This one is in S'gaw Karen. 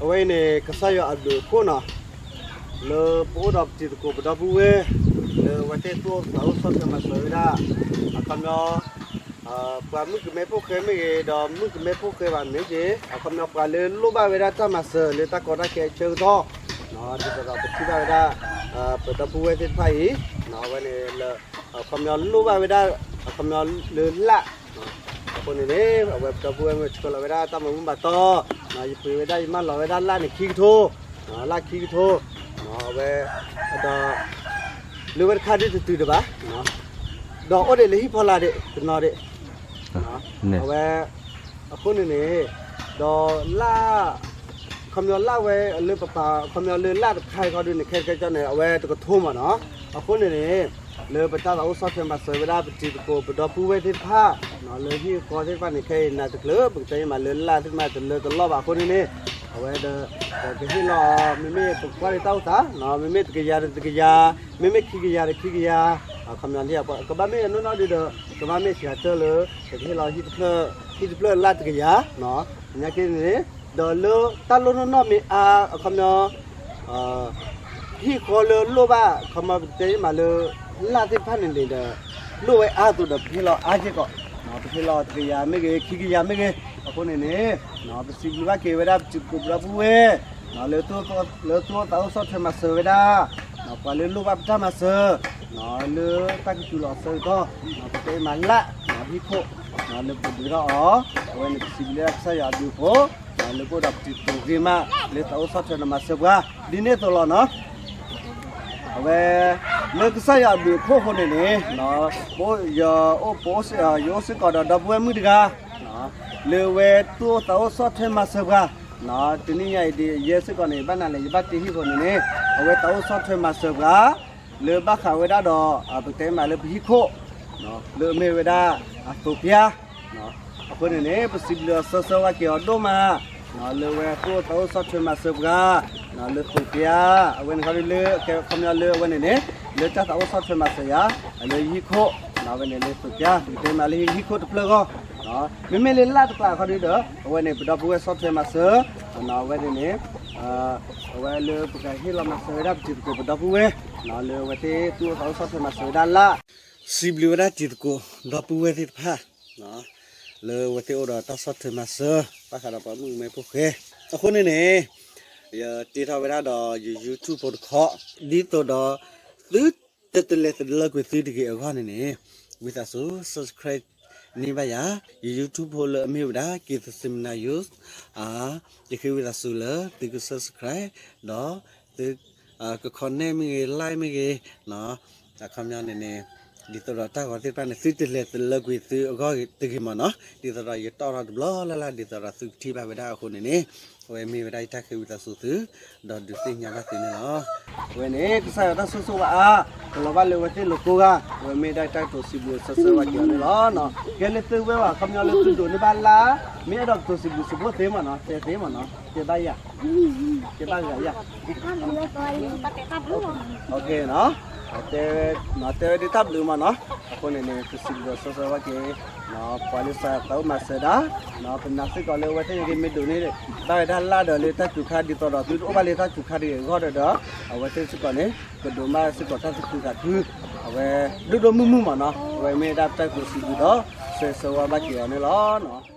အဝဲအံၤန့ၣ် ကစၢ်ယွၤအဘျုးအဖှိၣ်နီၤ, လၢပအိၣ်ဒီးပတံၤသကိးပဒီပုၢ်ဝဲၢ် လၢအဝဲသ့ၣ်သူၣ်အိၣ်သးအိၣ်ဆီၣ်ထွဲမၤစၢၤဝဲဒၣ် အခီပညီ ပှၤမုၣ်ကမဲဖိဃဲမ့ၢ်ဂ့ၤ ဒီးမုၣ်ကမဲဖိဃဲဘၣ်မ့ၢ်ဂ့ၤ အခီပညီပှၤလၢလိၣ်ဘၣ်ဝဲဒၣ်တၢ်မၤစၢၤလၢတၢ်ကီတၢ်ခဲအဆၢကတီၢ် ဒ်သိးဒီးပထံၣ်ဘၣ်ဝဲဒၣ် ပဒီပုၢ်ဝဲၢ်သ့ၣ်တဖၣ်အံၤ အဝဲန့ၣ်လၢ အခီပညီလိၣ်ဘၣ်ဝဲဒၣ် အခီပညီလၢလၣ် အဃိန့ၣ်န့ၣ် အဝဲပဒီပုၢ်ဝဲၢ်မ့ၢ်ဆှၢလီၤဝဲဒၣ်တၢ်မၤမူဘၣ်တီၢ် ယပှ့ၤဝဲဒၣ်ယမၢလီၤဝဲဒၣ်လၣ်န့ၣ်ခံကထိ လၣ်ခံကထိ အဝဲ ဒီး လၢဝဲတခါဒ်တတုၤတဘၣ် ဒီးအိၣ်ဒံးလၢဟံၣ်ဖီလာ်ဒံးတနီၤဒံး အဝဲ အဃိန့ၣ်န့ၣ် ဒီးလၣ် ခီပညီလၣ်ဝဲလၢပပာ် ခီပညီလၢလၣ်တခါခီဒုန့ၣ် ခဲကဲကီန့ၣ် အဝဲတကထိမ့ၢ်နီၤ. အဃိန့ၣ်န့ၣ် လၢပတၢ်သးအိၣ်ဆီၣ်ထွဲမၤစၢၤဝဲဒၣ်ပတံၤသကိးပဒီပုၢ်ဝဲၢ်သ့ၣ်တဖၣ် လၢဟံၣ်ဃီသ့ၣ်တဖၣ်န့ၣ် ခဲအံၤနၤတကျၢၤ ပကတဲမးလၢလၣ်သ့ၣ်တဖၣ်တလၢတလီၢ်ဘၣ်အဃိန့ၣ်န့ၣ် အဝဲဒီး ပကဟ့ၣ်လီၤ မ့မ့ၢ်ပကွၢ်လၢတၢ်အိၣ်သး မ့မ့ၢ်တကယၤဒီးတကယၤ မ့မ့ၢ်ခံကယၤဒီးခံကယၤ ခီပညီလံ ကဘၣ်မ့ၢ်အနီၢ်နီၢ်ဒုဒီး ကဘၣ်မ့ၢ်ဆံးအတၢၢ်လၢ ပကဟ့ၣ်လီၤ ဟံၣ်တဖျၢၣ်လၢ်တကယၤ ညါက့န့ၣ် ဒီးလၢတၢ်လိၣ်နီၢ်နီၢ်မ့ၢ်အါ အခီပညီ ဟံၣ်ဃီလၢလိၣ်ဘၣ် ခီပညီပကတဲမးလၢ လၣ်သ့ၣ်တဖၣ်န့ၣ်န့ၣ်ဒီး လိၣ်ဝဲအါအသိးဒီး ပကဟ့ၣ်လီၤအါက့ၢ်ကီး ပဟ့ၣ်လီၤတကယၤမ့ၢ်ဂ့ၤ ခံကယၤမ့ၢ်ဂ့ၤ အဃိန့ၣ်န့ၣ် ပစံးဘျုးဘၣ်က့ၤဝဲဒၣ်ပတံၤသကိးပဒီပုၢ်ဝဲၢ် လၢ လၢသူၣ်အိၣ်သးအိၣ်ဆီၣ်ထွဲမၤစၢၤဝဲဒၣ် ပှၤလၢလိၣ်ဘၣ်ပတၢ်မၤစၢၤ လၢတၢ်ကတူၢ်လိာ်အဆၢကတီၢ် ပတဲမးလၣ် ဟံၣ်ခိၣ် လၢပကဒုးထီၣ်အီၤ အဝဲန့ၣ်ပစံးဘျုးလၢကစၢ်ယွၤအဘျုးအဖှိၣ် လၢပအိၣ်ဒီးပတံၤသကိးဂ့ၤမး လၢသးအိၣ်ဆီၣ်ထွဲဒီးမၤစၢၤပှၤ ဒ်န့ၣ်အသိးလီၤနီၤ အဝဲ လၢကစၢ်ယွၤအဘျုးအဖှိၣ်အဃိန့ၣ်န့ၣ် ယအိၣ် ယအိၣ်စ့ၢ်ကီးဒီးဒီပုၢ်ဝဲၢ်မုၣ်တဂၤ လၢအဝဲသူၣ်အိၣ်သးအိၣ်ဆီၣ်ထွဲမၤစၢၤပှၤ တနံၤညါအံၤဒ်ယဲစ့ၢ်ကီးန့ၣ် ဘၣ်နၤလဲၣ် ယဘၣ်တ့ဟံၣ်အဃိန့ၣ်န့ၣ် အဝဲသးအိၣ်ဆီၣ်ထွဲမၤစၢၤပှၤ လၢဘၣ်ဃးဝဲဒၣ်ဒီး ပကတဲမးလၢပဟံၣ်ခိၣ် လၢအမ့ၢ်ဝဲဒၣ်အသိးပျါ အဃိန့ၣ်န့ၣ် ပစံးဘျုးအီၤစၢဆၢဝဲက့ၤအီၤဒိၣ်မး လၢအဝဲသူၣ်အိၣ်သးအိၣ်ဆီၣ်ထွဲမၤစၢၤပှၤ လၢသိးပျါ အဝဲန့ၣ်ခီဒုလၢ ကဲခီပညီလၢအဝဲန့ၣ်န့ၣ် လၢတၢ်သးအိၣ်ဆီၣ်ထွဲမၤစၢၤယၤ လၢယဟံၣ်ခိၣ် အဝဲန့ၣ်လၢသိးပျါ ပကတဲမးလၢဟံၣ်ခိၣ်တဖျၢၣ်ဂီၢ် မ့မ့ၢ်လၢလၣ်တကျးခီဒုဒီး အဝဲန့ၣ် ပဒီပုၢ်ဝဲၢ်ဆီၣ်ထွဲမၤစၢၤ အဝဲန့ၣ်န့ၣ် အဝဲလၢပကဟ့ၣ်လီၤမၤစၢၤဝဲဒၣ်ပတံၤသကိးပဒီပုၢ်ဝဲၢ် လၢအဝဲသ့ၣ်သူၣ်အိၣ်သးအိၣ်ဆီၣ်ထွဲမၤစၢၤဝဲဒၣ်လၢ် စံးဘျုးဝဲဒၣ်တံၤသကိးဒီပုၢ်ဝဲၢ်သ့ၣ်တဖၣ် လၢအဝဲသ့ၣ်အိၣ်ဒီးတၢ်ဆီၣ်ထွဲမၤစၢၤ ဘၣ်ဃးဒီးပှၤမုၣ်ကမဲဖိဃဲ အဃိန့ၣ်န့ၣ် ယတ့ထီၣ်ဝဲဒၣ်ဒီးယ YouTube ဖိတခီ ဒ်သိးဒီး သုတလဲၤတလၢကွံာ်သုတဂ့ၤအဂီၢ်န့ၣ်န့ၣ် ဝံသးစူၤ subscribe န့ၢ်ဘၣ်ယၤ ယ YouTube ဖိလၢအမ့ၢ်ဝဲဒၣ် က့ၤသစ့မနၤ ယိ ယဃ့ဝံသးစူၤလၢသုက subscribe ဒီးသု က comment မ့ၢ်ဂ့ၤ like မ့ၢ်ဂ့ၤ အခီပညီန့ၣ်န့ၣ် ဒ်သိးဒီးတၢ်ဂီၤသ့ၣ်တဖၣ်န့ၣ် သုတလဲၤတလၢကွံာ်သုအဂီၢ်တဂ့ၤမ့ၢ်နီၤ ဒ်သိးဒီးယတီၣ်ထီၣ်တဘျီလၢ်လၢ် ဒ်သိးဒီးသုကထံၣ်ဘၣ်ဝဲဒၣ်အဃိန့ၣ်န့ၣ် အဝဲမ့ၢ်ဝဲဒၣ်ယတၢ်ဃ့ဝံသးစူၤသု ဒီးဒုးသ့ၣ်ညါဘၣ်သုန့ၣ်လီၤ. အဝဲန့ၣ် ကစၢ်ယွၤတၢ်ဆိၣ်ဂ့ၤဆိၣ်ဝါအါ ကလီၤဘၣ်လၢအဝဲသ့ၣ်လိၤကိးဂၤ အဝဲမ့ၢ်ဒၣ်တၢ်ကတိၤစံးဘျုးစၢဆၢဝဲက့ၤအီၤန့ၣ်လီၤ. ကဲလၢသုဝဲဘၣ် အခီပညီလၢသုဒိးန့ၢ်ဘၣ်လၢ် မ့ၢ်အဲၣ်ဒိးကတိၤစံးဘျုးစံးဖှိၣ်သ့မ့ၢ်နီၤ တဲသ့မ့ၢ်နီၤ တဲဘၣ်ယၤ တဲဘၣ်ဂၤယၤ တဲဝဲဒ်တၢ်ဘျုးမ့ၢ်နီၤ အဃိန့ၣ်န့ၣ် ကစံးဘျုးစၢဆၢဝဲက့ၤ ပှၤလၢသးအိၣ်မၤစၢၤဒၣ် ပနာ်စ့ၢ်ကီးလၢအဝဲသ့ၣ်ကမ့ၢ်ဒိးန့ၢ် ဘၣ်ဝဲဒၣ်လၢ်ဒီးလၢတၢ်စူၤခါ ဒ်သိးဒီးသုတအိၣ်ဘၣ်လၢတၢ်စူၤခါတဂ့ၤအဂီၢ်ဒီး အဝဲသ့ၣ်စ့ၢ်ကီးန့ၣ် ကဒိးဘၣ်စ့ၢ်ကီးတၢ်သူၣ်ခုသးခု အဝဲ ဒိၣ်ဒိၣ်မုၢ်မုၢ်မ့ၢ်နီၤ အဝဲမ့ၢ်ဒၣ်တၢ်ကတိၤစံးဘျုးဒီး စၢဆၢဝဲဘၣ်က့ၤအီၤန့ၣ်လီၤ.